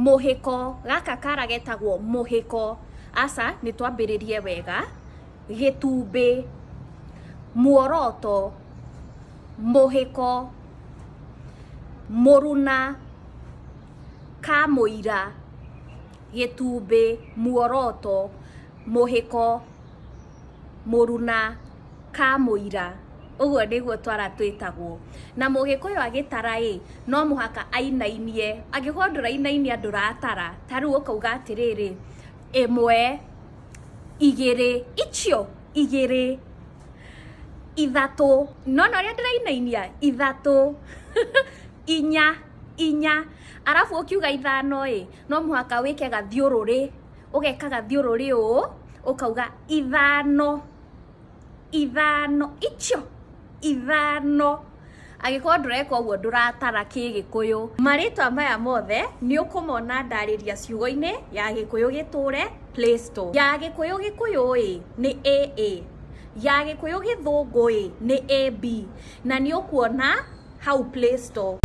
Mũhĩko, gaka kara getagwo mũhĩko. Aca, nĩ twambĩrĩrie wega. Gĩtumbĩ, muoroto, mũhĩko, mũruna, kamũira, gĩtumbĩ, muoroto, mũhĩko, mũruna, kamũira. Ũguo nĩguo twara twĩtagwo. Na mũgĩkũyũ agĩtara ĩ, no mũhaka ainainie. Angĩkorwo ndũrainainia ndũratara. Ta rĩu ũkauga atĩrĩrĩ, ĩmwe, igĩrĩ, icio igĩrĩ, ithatũ. Nona ũrĩa ndĩrainainia? Ithatũ, inya, inya. Arabu ũkiuga ithano ĩ, no mũhaka wĩke gathiũrũrĩ. Ũgeka gathiũrũrĩ ũũ, ũkauga ithano. Ithano, icio ithano. Angĩkorwo ndũreka ũguo ndũratara kĩgĩkũyũ. Marĩtwa maya mothe nĩ ũkũmona ndarĩria ciugo-inĩ ya Gĩkũyũ Gĩtũre Play Store. Ya Gĩkũyũ Gĩkũyũ ĩ nĩ AA, ya Gĩkũyũ Gĩthũngũ ĩ nĩ AB, na nĩ ũkuona hau Play Store.